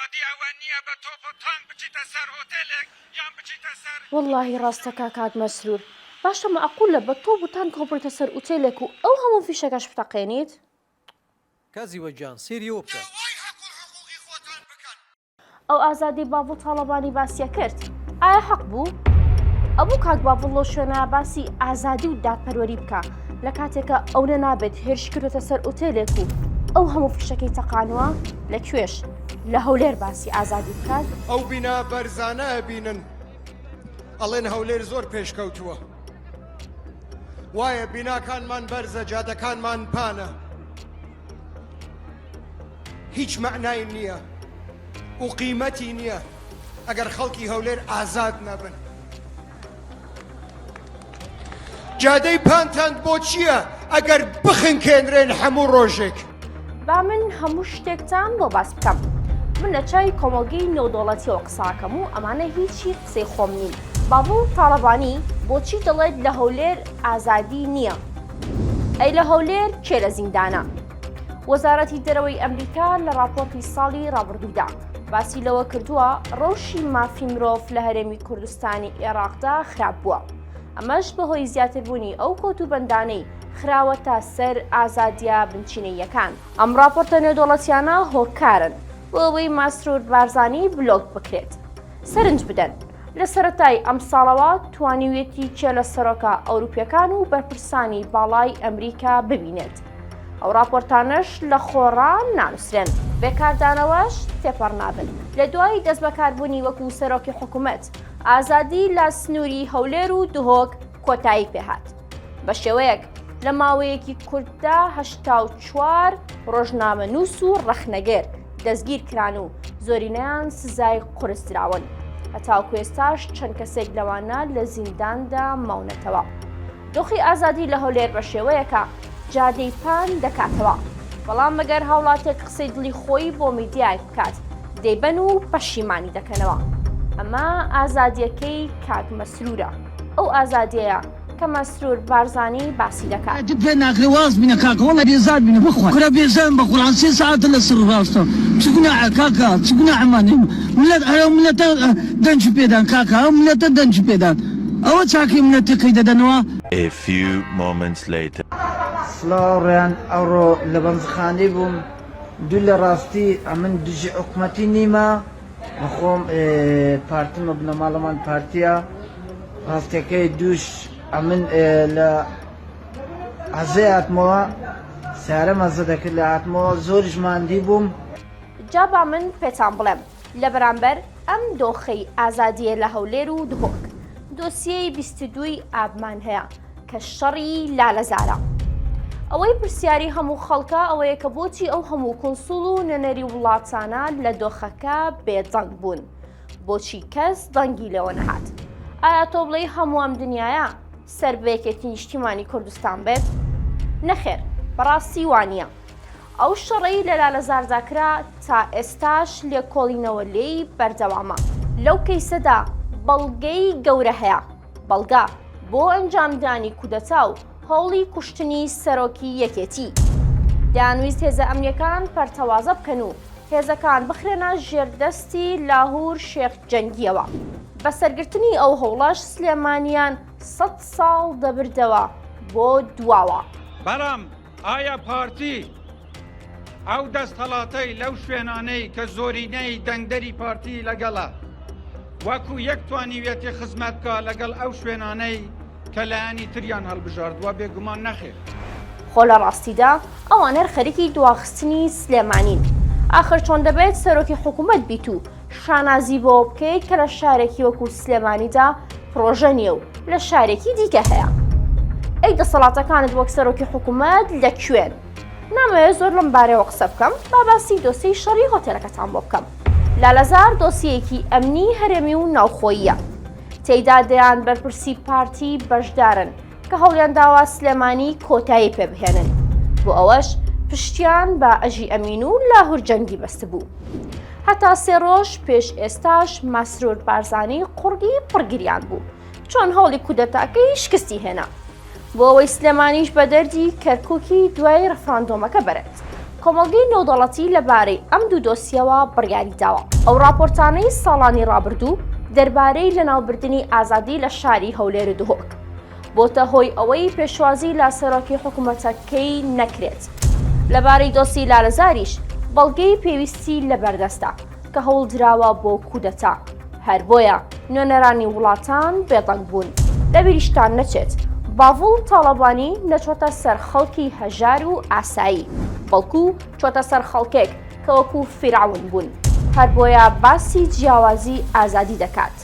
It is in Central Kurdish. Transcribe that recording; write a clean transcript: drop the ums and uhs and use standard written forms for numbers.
ئازادی ئەوە نییە بە تۆپ و تانک بچیتە سەر هۆتێلێک یان بچیتە سەر. وەڵاهی ڕاستەکا کاک مەسرور. باشە مەعقولە بە تۆپ و تانک هەڵبڕیتە سەر ئوتێلێک و ئەو هەموو فیشەکەش بتەقێنیت؟ کازیوە گیان سەیری ئەوە بکە. داوای هەق و حقوقی خۆتان بکەن. ئەو ئازادی باڤڵ تاڵەبانی باسیە کرد ئایا حەق بوو؟ ئەبوو کاک باڤڵ لەو شوێنە باسی ئازادی و دادپەروەری بکا لە کاتێکە ئەونە نابێت هێرش کردوتە سەر ئوتێلێک و ئەو هەموو فیشەکەی تەقانوە لە کوێش لە هەولێر باسی ئازادی بکات؟ ئەو بینا بەرزانە ئەبینن ئەڵێن هەولێر زۆر پێشکەوتووە وایە بیناکانمان بەرزە جادەکانمان پانە هیچ مەعنای نییە و قیمەتی نییە ئەگەر خەڵکی هەولێر ئازاد نەبن. جادەی پانتان بۆ چییە ئەگەر بخنکێنرێن هەموو ڕۆژێک؟ با من هەموو شتێکتان بۆ باس بکەم. من لە چاوی کۆمەڵگەی نێودەوڵەتیەوە قساکەم و ئەمانە هیچی قسەی خۆم نین. باڤڵ تاڵەبانی بۆچی دەڵێت لە هەولێر ئازادی نییە؟ ئەی لە هەولێر کێ لە زیندانە؟ وەزارەتی دەرەوەی ئەمریکا لە ڕاپۆرتی ساڵی ڕابردوودا باسی لەوە کردووە ڕەوشی مافی مرۆڤ لە هەرێمی کوردستانی ئێراقدا خراپ بووە. ئەمەش بەهۆی زیاتربوونی ئەو کۆت و بەندانەی خراوەتە سەر ئازادییە بنچینەییەکان. ئەم ڕاپۆرتە نێودەوڵەتیانە هۆکارن بۆ ئەوەی مەسرور بارزانی بلۆک بکرێت. سەرنج بدەن، لە سەرەتای ئەمساڵەوە توانیویەتی کێ لە سەرۆکە ئەوروپیەکان و بەرپرسانی باڵای ئەمریکا ببینێت. ئەو ڕاپۆرتانەش لە خۆڕا نانووسرێن، بێ کاردانەوەش تێپەڕ نابن. لە دوای دەستبەکاربوونی وەکو سەرۆکی حکومەت، ئازادی لە سنووری هەولێر و دهۆک کۆتایی پێهات. بە شێوەیەک لە ماوەیەکی کورتدا 84 ڕۆژنامەنووس و ڕەخنەگر دەستگیر کران و زۆرینەیان سزای قورس دراون. هەتاوکو ئێستاش چەند کەسێک لەوانە لە زینداندا ماونەتەوە. دۆخی ئازادی لە هەولێر بە شێوەیەکە جادەی پان دەکاتەوە، بەڵام ئەگەر هاوڵاتێک قسەی دڵی خۆی بۆ میدیایەک بکات دەیبەن و پەشیمانی دەکەنەوە. ئەمە ئازادیەکەی کاک مەسرورە، ئەو ئازادیەیە کە مەسرور بارزانی باسی دەکات. ئیتر پێ ناکرێ واز بینە کاکە وەڵا بێزار بینە بخوا کورە بێزارم بە قورعان سێ سەعاتە لەسەر ڕاستم چ گوناحە کاکە چ گوناحمان ئێمە ملەت ئەو ملەتە دەنگی پێدان کاکە ئەو ملەتە دەنگی پێدان ئەوە چاکەی ملەتەکەی دەدەنەوە. A few moments later. سڵاو هاوڕێیان ئەوڕۆ لە بەنزخانەی بووم دوور لە ڕاستی ئەمن دژی حکومەتی نیمە من خۆم پارتیمە بنەماڵەمان پارتیە ڕاستیەکەی دووش ئەمن لە عەزێ هاتمەوە سیارەم هەزە دەکرد لە هاتمەوە زۆریش ماندی بووم. جا با من پێتان بڵێم لە بەرامبەر ئەم دۆخەی ئازادییە لە هەولێر و دهۆک دۆسیەی 22 ی ئابمان هەیە کە شەڕی لالەزارە. ئەوەی پرسیاری هەموو خەڵکە ئەوەیە کە بۆچی ئەو هەموو کونسوڵ و نوێنەری وڵاتانە لە دۆخەکە بێدەنگ بوون؟ بۆچی کەس دەنگی لێوە نەهات؟ ئایا تۆ بڵێی هەموو ئەم دنیایە سەر بە یەکێتی نیشتیمانی کوردستان بێت؟ نەخێر بەڕاستی وانییە. ئەو شەڕەی لە لالەزاردا کرا تا ئێستاش لێکۆڵینەوە لێی بەردەوامە. لەو کەیسەدا بەڵگەی گەورە هەیە، بەڵگە بۆ ئەنجامدانی کودەتا و هەوڵی کوشتنی سەرۆکی یەکێتی. دەیانویست هێزە ئەمنیەکان پەرتەوازە بکەن و هێزەکان بخرێنە ژێر دەستی لاهور شێخ جەنگیەوە. بە سەرگرتنی ئەو هەوڵەش سلێمانیان سەد ساڵ دەبردەوە بۆ دواوە. بەڵام ئایا پارتی ئەو دەستهەڵاتەی لەو شوێنانەی کە زۆرینەی دەنگدەری پارتی لەگەڵە وەکو یەک توانیویەتی خزمەت بکا لەگەڵ ئەو شوێنانەی کە لایەنی تریان هەڵبژاردووە؟ بێگومان نەخێر. خۆ لە ڕاستیدا ئەوان هەر خەریکی دواخستنی سلێمانین. ئاخر چۆن دەبێت سەرۆکی حکومەت بیت و شانازی بەوە بکەیت کە لە شارێکی وەکو سلێمانیدا پڕۆژە نییە و لە شارێکی دیکە هەیە؟ ئەی دەسەڵاتەکانت وەک سەرۆکی حکومەت لە کوێن؟ نامەوێت زۆر لەم بارەیەوە قسە بکەم، با باسی دۆسیەی شەڕی هۆتێلەکەتان بۆ بکەم. لالەزار دۆسیەیەکی ئەمنی هەرێمی و ناوخۆییە. تێیدا دەیان بەرپرسی پارتی بەشدارن کە هەوڵیانداوە سلێمانی کۆتایی پێبهێنن. بۆ ئەوەش پشتیان بە ئەژی ئەمین و لاهور جەنگی بەستبوو. هەتا سێ ڕۆژ پێش ئێستاش مەسرور بارزانی قوڕگی پڕگریان بوو چۆن هەوڵی کودەتاکەی شکستی هێنا. بۆ ئەوەی سلێمانیش بە دەردی کەرکوکی دوای ڕفراندۆمەکە بەرێت. کۆمەڵگەی نێودەوڵەتی لەبارەی ئەم دوو دۆسیەوە بڕیاری داوە. ئەو ڕاپۆرتانەی ساڵانی ڕابردوو دەربارەی لەناوبردنی ئازادی لە شاری هەولێر و دهۆک، بۆتە هۆی ئەوەی پێشوازی لە سەرۆکی حکومەتەکەی نەکرێت. لەبارەی دۆسی لالەزاریش بەڵگەی پێویستی لەبەردەستە کە هەوڵدراوە بۆ کودەتا، هەر بۆیە نوێنەرانی وڵاتان بێدەنگ بوون. لەبیریشتان نەچێت باڤڵ تاڵەبانی نەچۆتە سەر خەڵکی هەژار و ئاسایی، بەڵکو چۆتە سەر خەڵکێک کە وەکو فیرعەون بوون، هەر بۆیە باسی جیاوازی ئازادی دەکات.